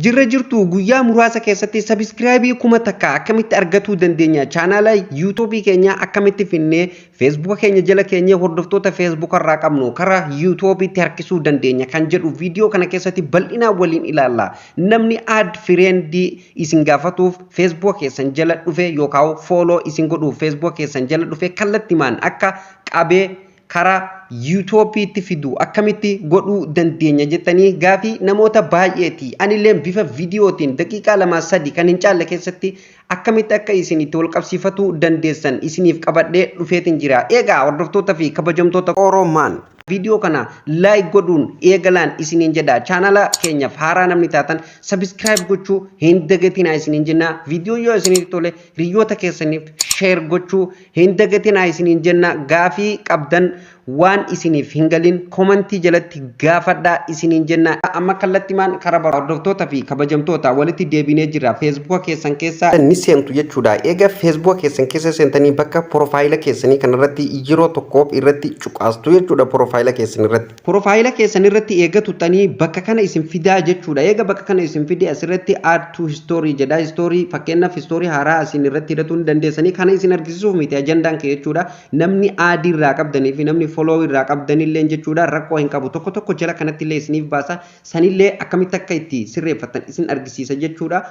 Jirra jirtu, guyyaa muraasa keessatti subscribe 1000 akkamitti argatuu dandeenya? Chaanaala YouTubeii keenya akkamitti finnee Facebooka keenya jala keenya hordoftoota Facebooka irraa qabnu karaa YouTubeiitti harkisuu dandeenya kan jedhu viidiyoo kana keessatti bal'inaan waliin ilaalla. Namni add friendii isin gaafatuuf Facebooka keessan jala dhufe yookaan follow isin godhuuf Facebooka keessan jala dhufe kallattimaan akka qabee karaa YouTubeiitti fidu akkamitti godhuu dandeenya jettanii gaafii namoota baay'eeti. Anillee bifa viidiyootiin daqiiqaa 2, 3 kan hin caalle keessatti akkamitti akka isin itti wal qabsiifatuu dandeessan isiniif qabadhee dhufeetiin jira. Egaa hordoftoota fi kabajamtoota Oromaan, viidiyoo kana like godhuun eegalaan isiniin jedha. Chaanala keenyaaf haaraa namni taatan subscribe gochuu hin dagatinaa isiniin jenna. Viidiyoo yoo isinitti tole hiriyoota keessaniif share gochuu hin dagatinaa isiniin jenna. Gaafii qabdan, waan isiniif hin galin commentii jalatti gaafadhaa isiniin jenna. Amma kallattimaan karaa hordoftoota fi kabajamtoota walitti deebinee jira. Facebooka keessan keessa ni seentu jechuudha. Egaa Facebooka keessan keessa seentanii bakka profile keessanii kanarratti yeroo tokkoof irratti cuqaastu jechuudha profile keessan irratti. Profile keessan irratti eega tuttanii bakka kana isin fidaa jechuudha. Eega bakka kana isin fide asirratti "add to story" jedha. Story, fakkeenyaaf story haaraa isin irratti hidhatuu ni dandeessanii. Kana isin argisiisuuf miti ajandaan kee jechuudha. Namni add irraa qabdanii fi namni follow irraa qabdanillee jechuudha rakkoo hin qabu. Tokko tokko jala kanatti illee isiniif baasa. Sanillee akkamitti akka itti sirreeffatan isin argisiisa jechuudha.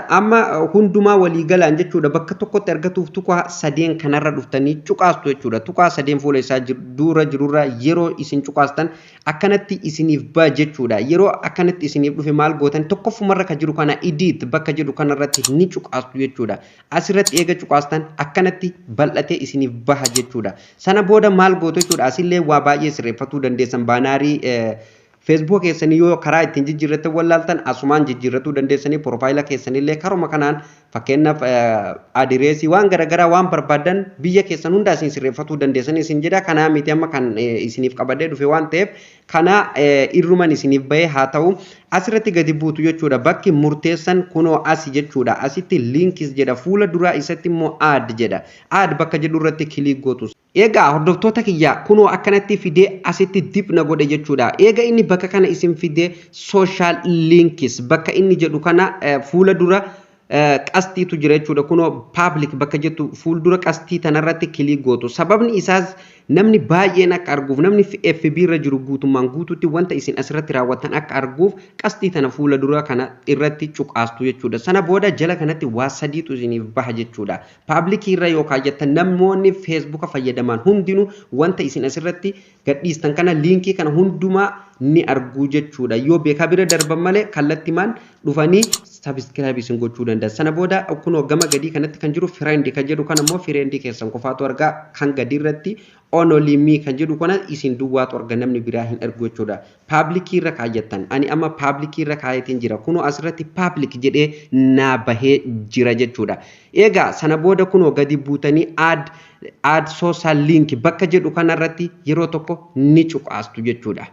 Amma hundumaa walii galaan jechuudha bakka tokkotti argatuuf tuqaa sadeen kanarra dhuftanii cuqaastu jechuudha. Tuqaa sadeen fuula isaa dura jirurra yeroo isin cuqaastan akkanatti isiniif ba'a jechuudha. Yeroo akkanatti isiniif dhufe maal gootan? Tokkoffumarra kan jiru kana "edit" bakka jedhu kanarratti ni cuqaastu jechuudha. Asirratti eega cuqaastan akkanatti bal'atee isiniif baha jechuudha. Sana booda maal gootu jechuudha? Asillee waa baay'ee sirreeffatuu dandeessan. Bannerii Facebook keessanii yoo karaa ittiin jijjiirrattan wallaaltan asumaan jijjiirratuu dandeessanii. Profile keessanillee karuma kanaan, fakkeenyaaf adireesii, waan garaagaraa, waan barbaadan biyya keessan hundaa isin sirreeffatuu dandeessanii isin jedha. Kanaa miti amma kan isiniif qabadee dhufe waan ta'eef kana irruman isiniif bahee haa ta'u. Asirratti gadi buutu jechuudha. Bakki murteessan kunoo asi jechuudha. Asitti "links" jedha, fuula duraa isatti immoo "add" jedha. "Add" bakka jedhu irratti click gootu. Egaa hordoftoota kiyya, kunoo akkanatti fidee asitti dibna godhe jechuudha. Eega inni bakka kana isin fidee "social links" bakka inni jedhu kana fuula dura qastiitu jira jechuudha. Kunoo "public" bakka jettu fuuldura qastii tanarratti click gootu. Sababni isaas namni baay'een akka arguuf, namni FB irra jiru guutummaan guutuutti wanta isin asirratti raawwattan akka arguuf qastii tana fuula dura kana irratti cuqaastu jechuudha. Sana booda jala kanatti waa sadiitu isiniif baha jechuudha. Publicii irra yookaan jettan namoonni Facebooka fayyadaman hundinuu wanta isin asirratti gadhiistan kana, linkii kana hundumaa ni arguu jechuudha. Yoo beekaa bira darban malee kallattimaan dhufanii subscribe isin gochuu danda'a. Sana booda kunoo gama gadii kanatti kan jiru "friend" kan jedhu kana immoo friendii keessan qofaatu argaa. Kan gadii irratti "only me" kan jedhu kana isin duwwaatu arga, namni biraa hin argu jechuudha. Publicii irra kaayyattan, ani amma publicii irra kaayatiin jira. Kunoo asirratti "public" jedhee naa bahee jira jechuudha. Egaa sana booda kunoo gadi buutanii "add social link" bakka jedhu kanarratti yeroo tokko ni cuqaastu jechuudha.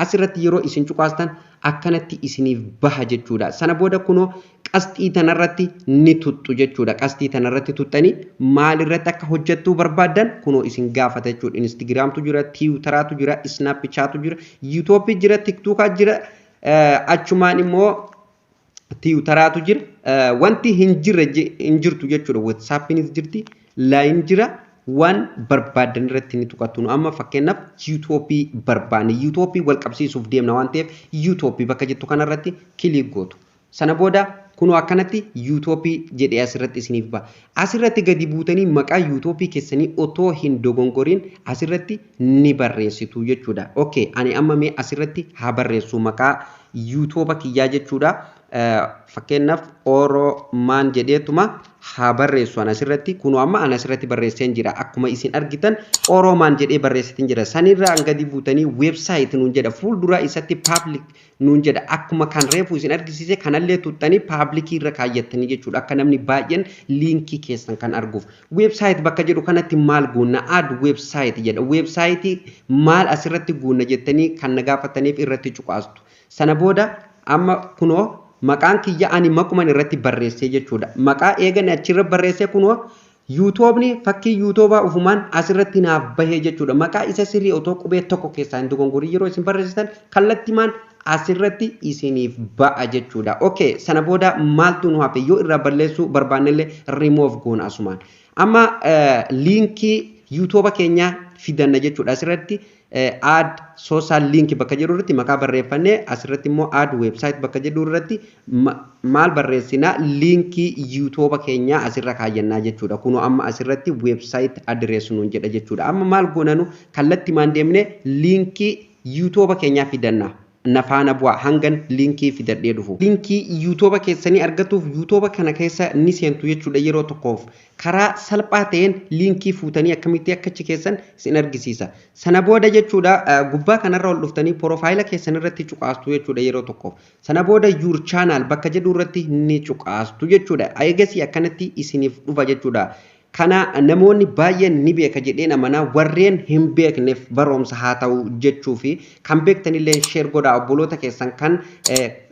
Asirratti yeroo isin cuqaastan akkanatti isiniif baha jechuudha. Sana booda kunoo qasxii tanarratti ni tuttu jechuudha. Qasxii tanarratti tuttanii maalirratti akka hojjettuu barbaaddan kunoo isin gaafata jechuudha. Instagramtu jira, Twitteratu jira, Snapchatu jira, YouTubeii jira, TikTokaa jira, achumaan immoo Twitteratu jira. Wanti hin jirre hin jirtu jechuudha. WhatsAppiinis jirti, Line jira. Waan barbaadan irratti ni tuqattu. Nu amma fakkeenyaaf YouTubeii barbaanne, YouTubeii wal qabsiisuuf deemna waan ta'eef YouTubeii bakka jettu kanarratti click gootu. Sana booda kunoo akkanatti YouTubeii jedhee asirratti isiniif ba'a. Asirratti gadi buutanii maqaa YouTubeii keessanii otoo hin dogongoriin asirratti ni barreessitu jechuudha. Okay, ani amma mee asirratti haa barreessu maqaa YouTubea kiyyaa jechuudha. Fakkeenyaaf Oromaan jedheetuma haa barreessu an asirratti. Kunoo amma an asirratti barreesseen jira. Akkuma isin argitan Oromaan jedhee barreessitiin jira. Sanirraa gadi buutanii "website" nuun jedha, fuuldura isatti "public" nuun jedha. Akkuma kan reefu isin argisiise kanallee tuttanii publicii irra kaayyattanii jechuudha, akka namni baay'een linkii keessan kan arguuf. "Website" bakka jedhu kanatti maal guunna? "Add website" jedha. Websiteii maal asirratti guunna jettanii kan na gaafataniif irratti cuqaastu. Sana booda amma kunoo maqaan kiyya ani maquman irratti barreessee jechuudha. Maqaa eegani achirra barreessee kunoo YouTubeni fakkii YouTubaa ufumaan asirratti naaf bahee jechuudha. Maqaa isa sirrii otoo qubee tokko keessaa hin dogongorin yeroo isin barreessitan kallattimaan asirratti isiniif ba'a jechuudha. Okay, sana booda maaltu nu hafe? Yoo irraa balleessuu barbaannellee remove goona asumaan. Amma liinkii yuutuuba keenyaa fidanna jechuudha. Asirratti "add social link" bakka jedhu irratti maqaa barreeffannee, asirratti immoo "add website" bakka jedhu irratti maal barreessinaa? Liinkii yuutuuba keenyaa asirra kaayyannaa jechuudha. Kunoo amma asirratti "website address" nuun jedha jechuudha. Amma maal goonanu? Kallattii maan deemnee liinkii yuutuuba keenyaa fidanna. Na faana bu'aa hangan liinkii fidadhee dhufu. Liinkii yuutuuba keessanii argatuuf yuutuuba kana keessa ni seentu jechuudha yeroo tokkoof. Karaa salphaa ta'een liinkii fuutanii akkamitti akka achi keessan isin argisiisa. Sana booda jechuudha, gubbaa kanarra ol dhuftanii porofaayila keessan irratti cuqaastu jechuudha yeroo tokkoof. Sana booda "your channel" bakka jedhu irratti ni cuqaastu jechuudha. Eegasii akkanatti isiniif dhufa jechuudha. Kana namoonni baay'een ni beeka jedheen amanaa. Warreen hin beekneef barumsa haa ta'u jechuu fi kan beektanillee share godhaa. Obboloota keessan kan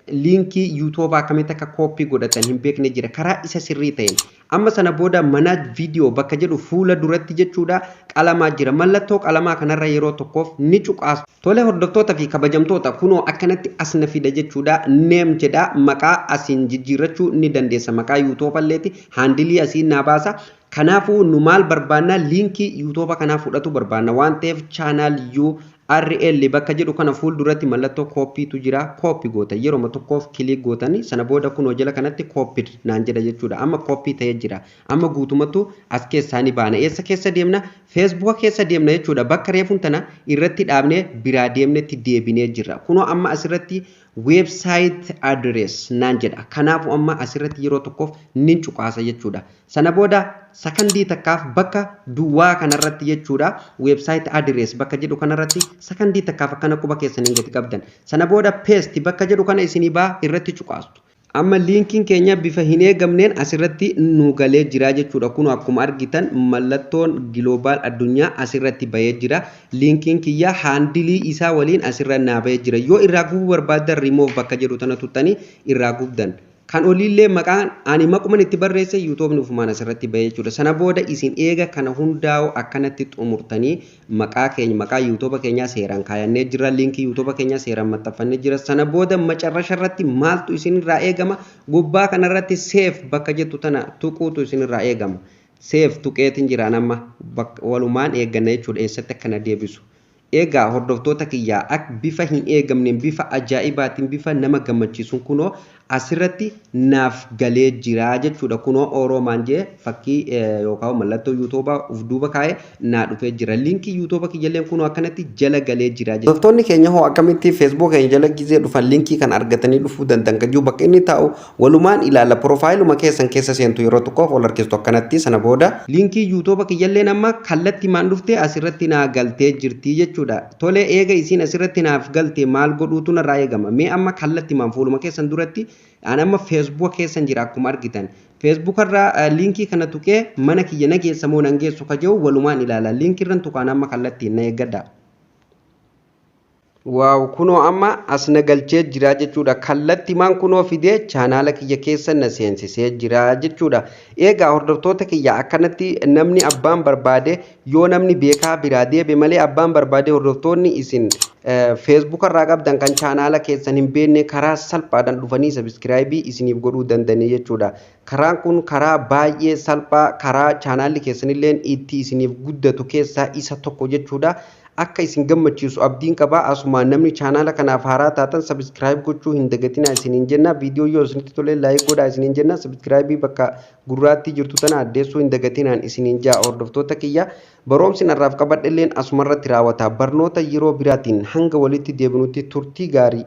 liinkii yuutuubaa akkamitti akka kooppii godhatan hin beekne jira, karaa isa sirrii ta'een. Amma sana booda "manage video" bakka jedhu fuula duratti jechuudha qalamaa jira. Mallattoo qalamaa kanarra yeroo tokkoof ni cuqaasu. Tole, hordoftoota fi kabajamtoota, kunoo akkanatti as na fida jechuudha. "Name" jedha. Maqaa asiin jijjiirrachuu ni dandeessa. Maqaa yuutuuballeeti handle asiin naa baasa. Kanaafuu nu maal barbaanna? Liinkii yuutuuba kanaa fudhatu barbaanna waan ta'eef, "channel URL" bakka jedhu kana fuulduratti mallattoo kooppiitu jira. Kooppii goota, yeroo tokkoof click gootanii, sana booda kunoo jala kanatti "copied" naan jedha jechuudha. Amma kooppii ta'ee jira. Amma guutummattu as keessaa ni baana. Eessa keessa deemna? Feesbuuka keessa deemna jechuudha. Bakka reefuun tana irratti dhaabnee biraa deemnetti deebinee jirra. Kunoo amma asirratti "website address" naan jedha. Kanaafuu amma asirratti yeroo tokkoof nin cuqaasa jechuudha. Sana booda sakandii takkaaf bakka duwwaa kanarratti jechuudha, "website address" bakka jedhu kanarratti sakandii takkaaf akkana quba keessaniin gadi qabdan. Sana booda "paste" bakka jedhu kana isinii baa, irratti cuqaastu. Amma liinkiin keenya bifa hin eegamneen asirratti nu galee jira jechuudha. Kun akkuma argitan mallattoon global addunyaa asirratti bahee jira. Liinkiin kiyya handle isaa waliin asirra naa bahee jira. Yoo irraa gubuu barbaaddan "remove" bakka jedhu tana tuttanii irraa gubdan. Kan oliillee maqaan ani maquman itti barreesse yuutuubni ufumaan asirratti bahee jechuudha. Sana booda isin eega kana hundaa'u akkanatti xumurtanii, maqaa keenya, maqaa yuutuuba keenyaa seeraan kaayannee jira. Liinkii yuutuuba keenyaa seeraan maxxanfannee jira. Sana booda macarrasha irratti maaltu isinirraa eegama? Gubbaa kanarratti "save" bakka jettu tana tuquutu isinirraa eegama. Save tuqeetiin jira. Amma walumaan eegganna jechuudha eessatti akkana deebisu. Egaa hordoftoota kiyyaa, akka bifa hin eegamneen, bifa ajaa'ibaatiin, bifa nama gammachiisuun kunoo asirratti naaf galee jira jechuudha. Kunoo Oroomaan jee fakkii yookaan mallattoo yuutuubaa uf duuba kaa'ee naa dhufee jira. Liinkii yuutuuba kiyyalleen kunoo akkanatti jala galee jira. Hordoftoonni keenya hoo akkamitti feesbuuk keenya jala gizee dhufan liinkii kan argatanii dhufuu danda'an kan jiru bakka inni taa'u walumaan ilaalla. Profaayiluma keessan keessa seentu, yeroo tokkoof ol harkistu akkanatti. Sana booda liinkii yuutuuba kiyyalleen amma kallattii maan dhuftee asirratti naa galtee jirti jechuudha. Tole, eega isiin asirratti naaf galte maal godhuutu narraa eegama? Mee amma kallattii maan fuuluma keessan duratti ani amma feesbuuka keessan jira akkuma argitan. Feesbuuk irraa liinkii kana tuqee mana kiyya na geessa moo nan geessu ka jiru walumaan ilaala. Liinkii irran tuqaan amma kallattiin, na eeggadha. Wow, kunoo amma as na galchee jira jechuudha. Kallattimaan kunoo fidee chaanaala kiyya keessa na seensisee jira jechuudha. Egaa hordoftoota kiyya, akkanatti namni abbaan barbaade, yoo namni beekaa biraa deebe malee, abbaan barbaade hordoftoonni isin feesbuuk irraa qabdan kan chaanaala keessan hin beekne karaa salphaadhaan dhufanii subscribe isiniif godhuu danda'anii jechuudha. Karaan kun karaa baay'ee salphaa, karaa chaanaalli keessanillee itti isiniif guddatu keessaa isa tokko jechuudha. Akka isin gammachiisu abdiin qaba. Asumaan namni chaanaala kanaaf haaraa taatan subscribe gochuu hin dagatinaa isiniin jenna. Viidiyoo yoo isinitti tole like godhaa isiniin jenna. Subscribe bakka gurraatti jirtu tana addeessuu hin dagatinaan isiniin jaa. Hordoftoota kiyya, barumsi narraaf qabadhelleen asumarratti raawwata. Barnoota yeroo biraatiin hanga walitti deebinutti turtii gaarii.